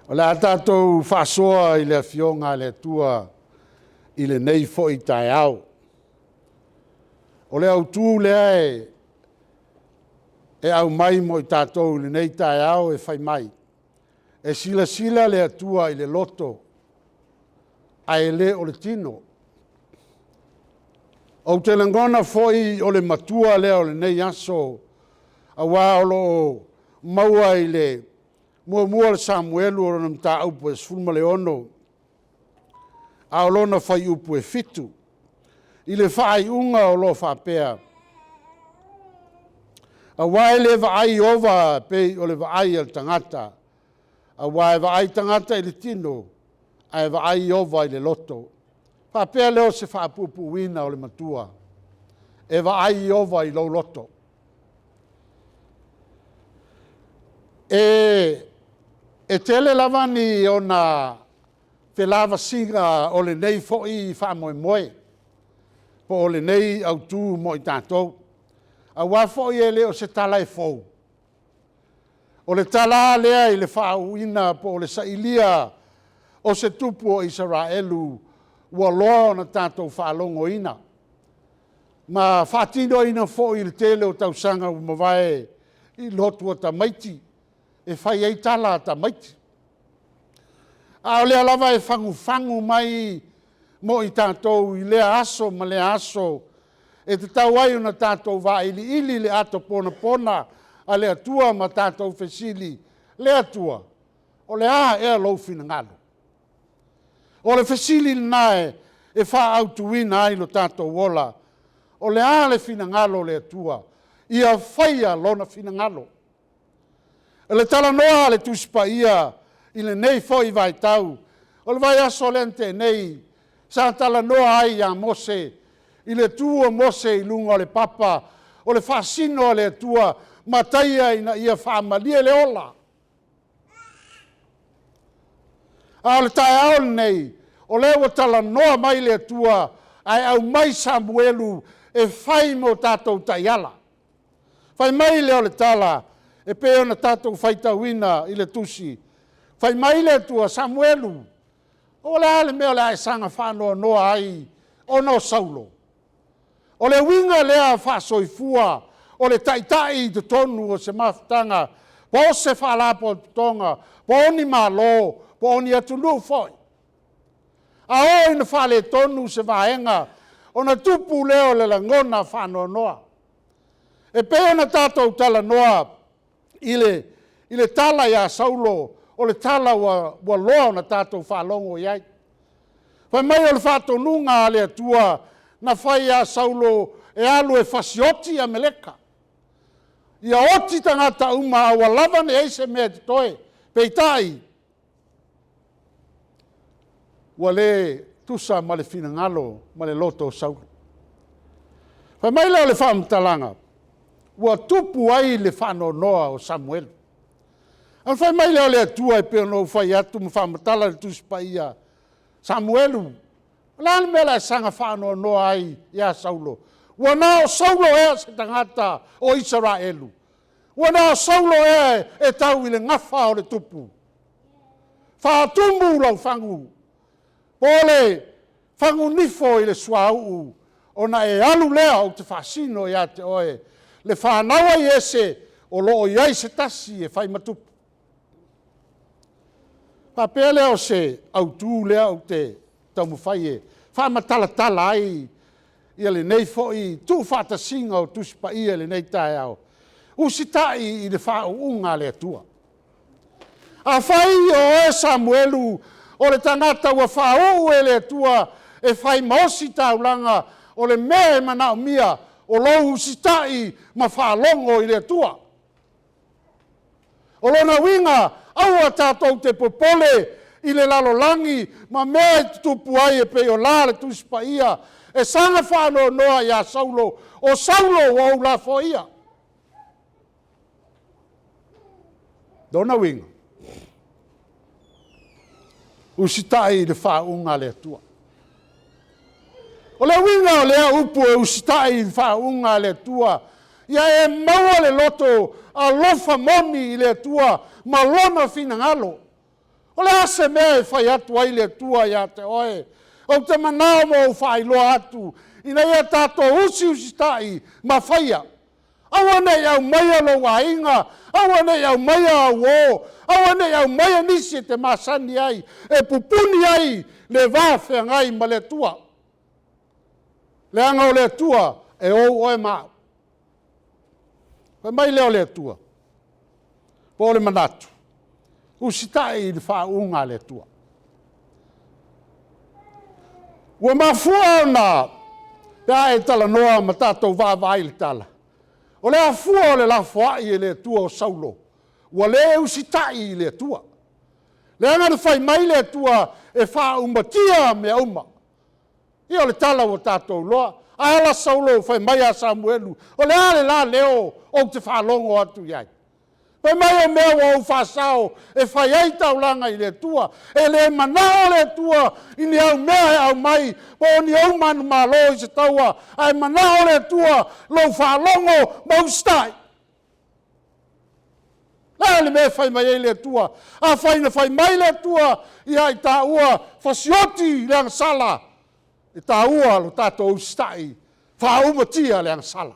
O le a tatou faasoa i le Afioga a le Atua i lenei foi taeao. O le autu lea e aumai mo i tatou i lenei taeao e fai mai, “E silasila le Atua i le loto, ae le o le tino.” Ou te lagona foi o le matua lea o lenei aso, aua o lo o maua i le 1 Samuelu o lona mataupu e 16, a o lona fuaiupu e 7, i le faaiuga o lo o faapea, “Aua e le vaai Ieova pei o le vaai a le tagata, aua e vaai tagata i le tino, ae vaai Ieova i le loto.” Ona faapea lea o se faapuupuuina o le matua, e vaai Ieova i lou loto. E tele lava ni ona felavasiga o lenei foi faamoemoe, po o lenei autu mo i tatou, aua foi e le o se tala e fou. O le tala lava lea i le faauuina po o le sailia o se tupu o Isaraelu ua loa ona tatou faalogoina ma faatinoina foi i le tele o tausaga ua mavae i lotu a tamaiti e fai ai tala a tamaiti. A o lea lava e fagufagu mai mo i tatou i lea aso ma lea aso, e tatau ai ona tatou vailiili le ato ponapona a le Atua ma tatou fesili, “Le Atua, o le a ea lou finagalo?” O le fesili lena e faaautuina ai lo tatou ola. O le a le finagalo o le Atua? Ia faia Lona finagalo. O le talanoa a le Tusi Paia i lenei foi vaitau, o le vaiaso lea na tea nei sa talanoa ai ia Mose i le tu o Mose i luga o le papa o le faasino a le Atua ma taia ina ia faamalie le ola. A o le taeao lenei, o lea ua talanoa mai le Atua ae aumai Samuelu e fai mo tatou taiala. Fai mai lea o le tala e pei ona tatou faitauina i le tusi, fai mai le Atua, “Samuelu, o le a le mea o le a e saga faanoanoa ai ona o Saulo?” O le uiga lea faasoifua o le taitai i totonu o se mafutaga, po o se faalapotopotoga, po o ni malo, po o ni atunuu foi. A oo ina faaletonu se vaega, ona tupu lea o le lagona faanoanoa. E pei ona tatou talanoa i le tala ia Saulo, o le tala ua loa ona tatou faalogo i ai. Fai mai o le faatonuga a le Atua na fai ia Saulo e alu e fasioti Ameleka, ia oti tagata uma aua lava ne i i ai se mea e totoe. Peitai, ua le tusa ma le finagalo ma le loto o Saulo. Fai mai lea o le faamatalaga, ua tupu ai le faanoanoa o Samuelu. Ona fai mai lea o le Atua e pei ona ou fai atu ma faamatala i le Tusi Paia, “Samuelu, o le a le mea o le a e saga faanoanoa ai ia Saulo? Ua na o Saulo ea se tagata o Isaraelu? Ua na o Saulo ea e tau i le gafa o le tupu? Faatumu lau fagu po o le fagu nifo i le suauu, ona e alu lea ou te faasino ia te oe le fanau a Iese o lo o i ai se tasi e fai ma tupu.” Ona faapea lea o se autu lea ou te taumafai e faamatalatala ai lenei foi tuufaatasiga o Tusi Paia i lenei taeao, usitai i le faauuga a le Atua. Afai o oe Samuelu o le tagata ua faauu e le Atua e fai ma ositaulaga, o le mea e manaomia o lou usitai ma faalogo i le Atua. O lona uiga, aua tatou te popole i le lalolagi ma mea e tutupu ai e pei o la le Tusi Paia, e saga faanoanoa ia Saulo, o Saulo ua ou lafoia. O lona uiga, usitai i le faauuga a le Atua. O le uiga o lea upu e usitai i le faauuga a le Atua, ia e maua le loto alofa moni i le Atua ma Lona finagalo. O le a se mea e fai atu ai le Atua ia te oe? Ou te manao ma ou faailoa atu, ina ia tatou usiusitai ma faia. Aua ne i aumaia lou aiga, aua ne i aumaia au uo, aua ne i aumaia nisi e te masani ai, e pupuni ai le va feagai ma le Atua. Leaga o le Atua e ou oe ma au. Fai mai lea o le Atua, po o le manatu, usitai i le faauuga a le Atua. Ua mafua ona, pe a e talanoa ma tatou vaavaai i le tala, o le afua o le lafoai e le Atua o Saulo, ua le usitai i le Atua. Leaga na fai mai le Atua e faaumatia mea uma. Ia o le tala ua tatou iloa. Ae a la Saulo fai mai ia Samuelu, o le a le la leo ou te faalogo atu i ai? Fai mai o mea ua ou faasao e fai ai taulaga i le Atua. E le manao le Atua i ni au mea e aumai po o ni ou manumalo i se taua, ae manao le Atua lou faalogo ma usitai. O le a le mea e fai mai ai le Atua? Afai na fai mai le Atua ia i taua, fasioti le agasala, e taua lo tatou usitai, faaumatia le agasala.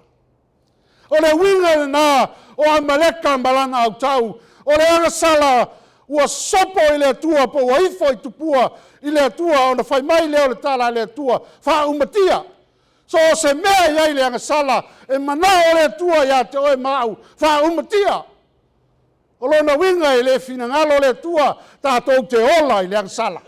O le uiga lena o Amaleka ma lana autao, o le agasala ua sopo i le Atua po ua ifo i tupua i le Atua ona fai mai lea o le tala a le Atua, faaumatia. So o se mea e i ai le agasala, e manao le Atua ia te oe ma au, faaumatia. O lona uiga e le finagalo le Atua tatou te ola i le agasala.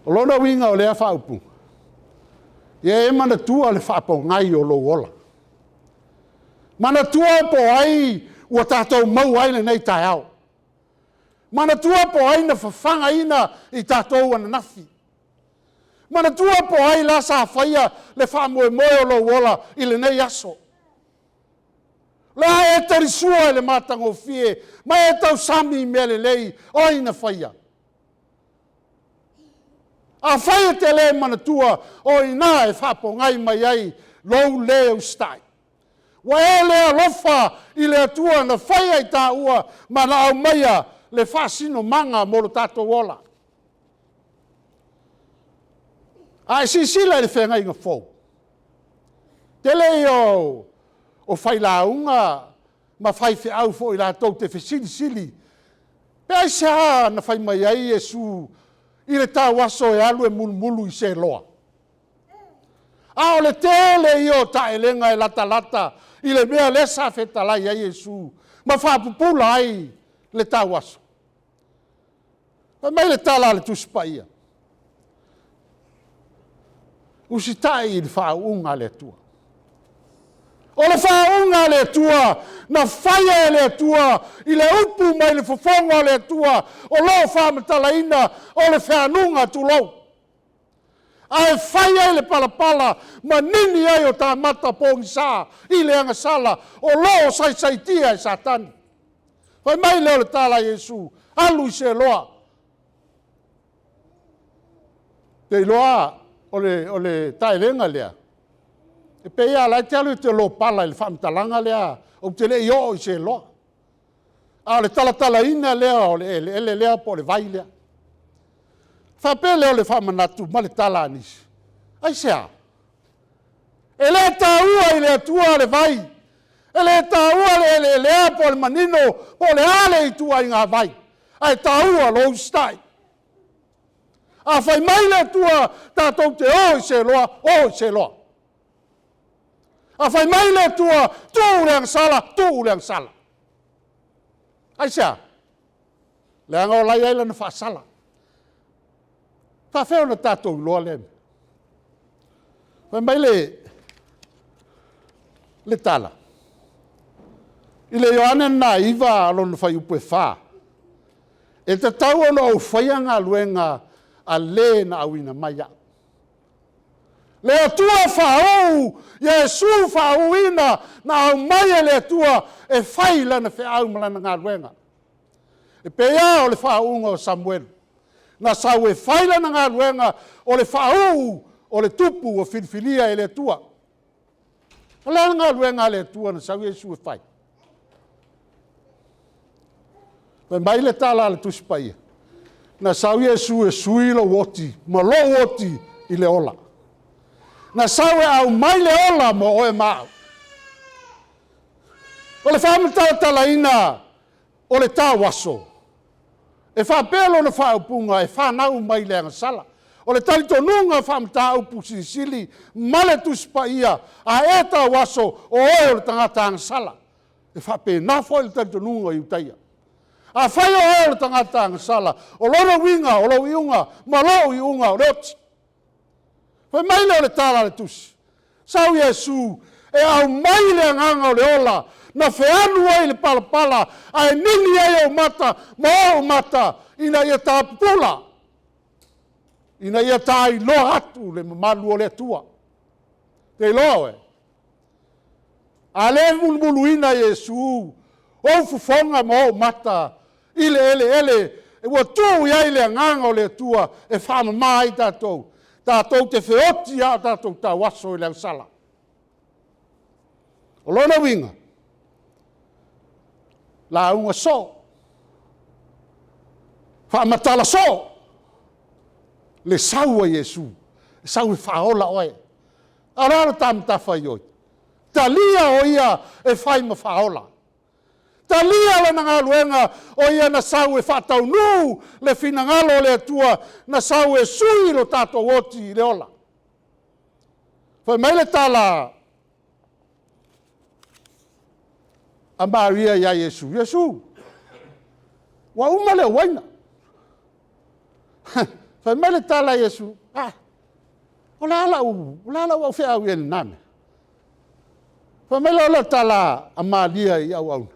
O lona uiga o lea faaupuga, ia e manatua le faapogai o lou ola. Manatua po o ai ua tatou maua ai lenei taeao. Manatua po o ai na fafagaina i tatou ananafi. Manatua po o ai la sa faia le faamoemoe o lou ola i lenei aso. O le a e talisua i le matagofie ma e tausami i mea lelei, o ai na faia? Afai e te le manatua, o i ina e faapogai mai ai lou le usitai. Ua e le alofa i le Atua na faia i taua ma na aumaia le faasinomaga mo lo tatou ola. A e silasila i le feagaiga fou, tele ia o failauga ma faifeau foi latou te fesilisili, pe aisea na fai mai ai Iesu i le tauaso e alu e mulumulu i Seloa? A o le tele ia o taelega e latalata i le mea lea sa fetalai ai Iesu ma faapupula ai le tauaso. Fai mai le tala a le Tusi Paia, usitai i le faauuga a le Atua. O le faauuga a le Atua, na faia e le Atua i le upu mai le fofoga o le Atua o lo o faamatalaina o le fealuga tulou, ae fai ai le palapala ma nini ai o ta mata pogisa i le agasala o lo o saisaitia e Satani. Fai mai lea o le tala a Iesu, alu i Seloa. Ou te iloa o le taelega lea, e pei lava o la e te alu e te lopala i le faamatalaga lea, ou te le i oo i Seloa. A o le talatalaina lea o le eleele lea po o le vai lea. Ona faapea lea o le faamanatu ma le tala a nisi, aisea? E le taua i le Atua le vai, e le taua le eleelea po o le manino po o le a le ituaiga vai, ae taua lou usitai. A fai mai le Atua tatou te o i Seloa, o i Seloa. A fai mai le Atua, tuu le agasala, tuu le agasala. Aisea? Leaga o la e i ai lana faasala. E faapefea ona tatou iloa lea mea? Fai mai le tala, i le Ioane lena e 9 lona fuaiupu e 4, e tatau ona ou faia galuega a le na auina mai au. Le Atua faauu, Iesu faauuina, na aumai e le Atua e fai lana feau ma lana galuega. E pei lava o le faauuga o Samuelu, na sau e fai lana galuega o le faauu o le tupu ua filifilia e le Atua. O le a le galuega a le Atua na sau Iesu e fai? Fai mai le tala a le Tusi Paia, na sau Iesu e sui lou oti ma lou oti i le ola. Na sau e aumai le ola mo oe ma au. O le faamatalatalaina o le tauaso, e faapea lona faaupuga, e fanau mai le agasala. O le talitonuga faa-Mataupu Silisili ma le Tusi Paia, a e tauaso, o oe o le tagata agasala. E faapena foi le talitonuga o Iutaia. Afai o oe o le tagata agasala, o lona uiga o lou iuga ma lou iuga o le oti. Fai mai lea o le tala a le Tusi, sau Iesu e aumai le agaga o le ola, na fealu ai le palapala ae nini ai ou mata ma ou mata ina ia ta pupula, ina ia ta iloa atu le mamalu o le Atua. E te iloa oe, a le mulumuluina e Iesu ou fofoga ma ou mata i le eleele ua tuu i ai le Agaga o le Atua e faamama ai tatou, tatou te feoti lava a tatou tauaso i le agasala. O lona uiga, lauga soo, faamatala soo le sau a Iesu, e sau e faaola oe. A o le a le ta matafaioi? Talia o Ia e fai ma faaola. Talia Lana galuega, o Ia na sau e faataunuu le finagalo o le Atua, na sau e sui lo tatou oti i le ola. Fai mai le tala a Maria ia Iesu, “Iesu, ua uma le uaina.” Fai mai le tala a Iesu, “A, o le a lau aufeau i ai i lena mea?” Fai mai lea o le tala a Maria i auauna,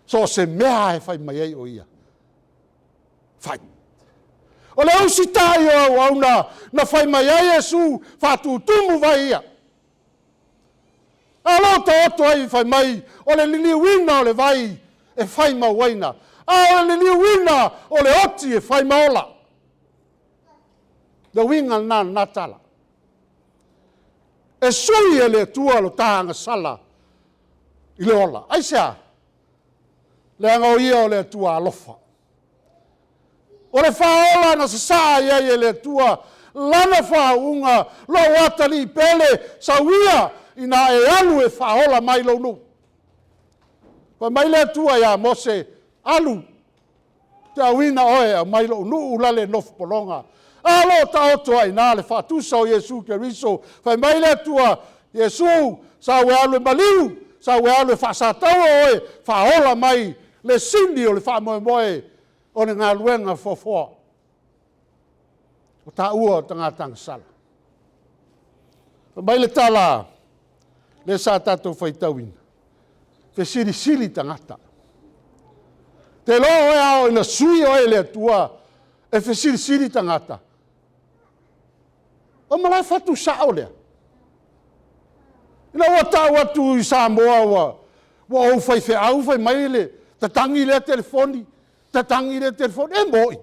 “So o se mea lava e fai mai ai o ia, fai.” O le usitai o auauna na fai mai ai Iesu, faatutumu vai ia. A o lo o taoto ai fai mai o le liliuina o le vai e fai ma uaina, a o le liliuina o le oti e fai ma ola. O le uiga lena o lena tala. E sui e le Atua lo ta agasala i le ola. Aisea? Leaga o Ia o le Atua alofa. O le faaola na sasaa i ai e le Atua lana faauuga, lou atalii pele, sau ia ina e alu e faaola mai lou nuu. Fai mai le Atua ia Mose, alu, ou te auina oe e aumai lou nuu lale nofo pologa. A o lo o taoto ai i ina le faatusa o Iesu Keriso. Fai mai le Atua, Iesu, sau e alu e maliu, sau e alu e faasataua oe, faaola mai le sini o le faamoemoe o le galuega foafoa. O taua o tagata agasala. Fai mai le tala lea sa tatou faitauina, fesilisili tagata. Te iloa oe a oo ina sui oe e le Atua e fesilisili tagata. O malae fatu sao lea. Ina ua tau atu i Samoa ua ou faifeau, fai mai le tatagi lea telefoni, tatagi lea telefoni. E moi,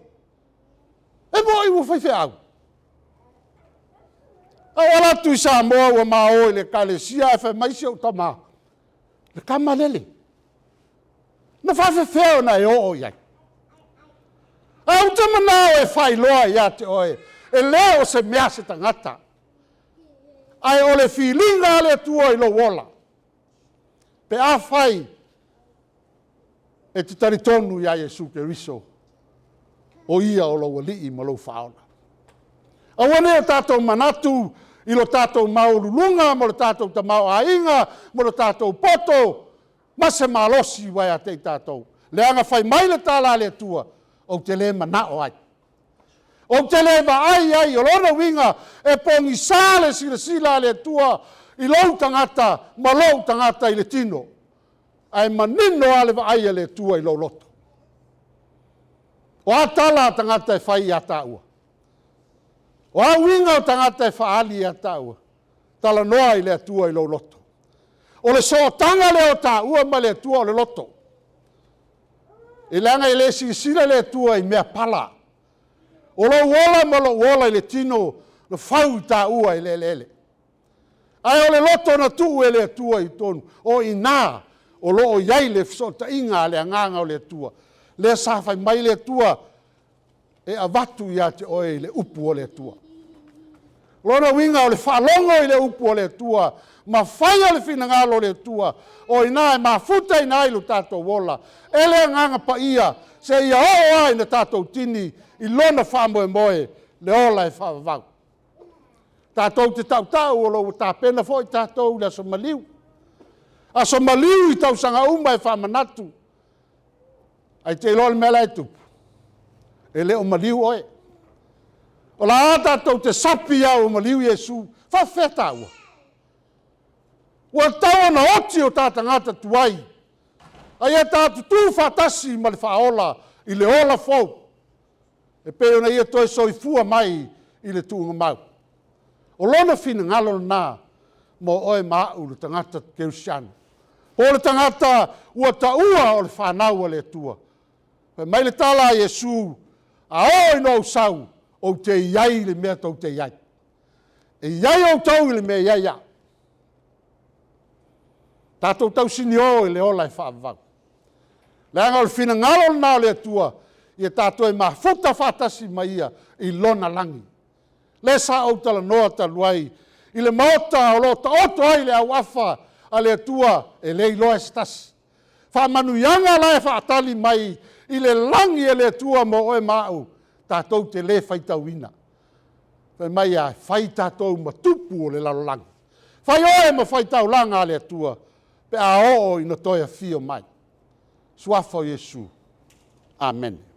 e moi ua faifeau. Ae ou alu atu i Samoa ua ma o i le ekalesia, ae fai mai si ou tama, le tama lele, na faafefea ona e oo i ai? Ae ou te manao e faailoa ia te oe, e le o se mea a se tagata, ae o le filiga a le Atua i lou ola, pe afai e te talitonu ia Iesu Keriso o Ia o lou Alii ma lou Faaola. Aua ne i o tatou manatu i lo tatou maualuluga ma lo tatou tamaoaiga ma lo tatou poto ma se malosi ua ia te i tatou. Leaga fai mai le tala a le Atua, ou te le manao ai. Ou te le vaai i ai. O lona uiga, e pogisa le silasila a le Atua i lou tagata ma lou tagata i le tino, ae manino lava le vaai a le Atua i lou loto. O a tala a tagata e fai ia taua? O a uiga o tagata e faaali ia taua? Talanoa i le Atua i lou loto. O le sootaga lea o taua ma le Atua o le loto. E leaga e le silasila le Atua i mea pala. O lou ola ma lou ola i le tino, na fau i taua i le eleele. Ae o le loto na tuu e le Atua i totonu, o i ina o lo o i ai le fesootaiga a le Agaga o le Atua, lea sa fai mai le Atua e avatu ia te oe i le upu o le Atua. O lona uiga o le faalogo i le upu a le Atua ma faia le finagalo o le Atua, o i ina e mafutaina ai lo tatou ola e le Agaga Paia seia oo lava ina tatou tini i lona faamoemoe, le ola e faavavau. Tatou te tautau o lo o ua tapena foi tatou i le aso maliu, aso maliu i tausaga uma e faamanatu. Ae te iloa le mea la e tupu? E le o maliu oe. O la e tatou te sapi lava ua maliu Iesu. E faapefea taua? Ua tatau ona oti o ta tagata tuai, a ia ta tutu faatasi ma le Faaola i le ola fou e pei ona Ia toe soifua mai i le tuugamau. O Lona finagalo lena mo oe ma au le tagata kerisiano, po o le tagata ua taua o le fanau a le Atua. Fai mai le tala a Iesu, “A oo ina ou sau, ou te i ai i le mea tou te i ai. E i ai outou i le mea e i ai au.” Tatou tausinio i le ola e faavavau, leaga o le finagalo lena o le Atua, ia tatou mafuta faatasi ma Ia i Lona lagi. Lea sa ou talanoa talu ai i le maota o lo o taoto ai le auafa a le Atua e le iloa e se tasi. Faamanuiaga la e faatali mai i le lagi e le Atua mo oe ma au, tatou te le faitauina. Fai mai a fai tatou ma tupu o le lalolagi, fai oe ma faitaulaga a le Atua pe a oo ina toe afio mai. Suafa o Iesu. Amene.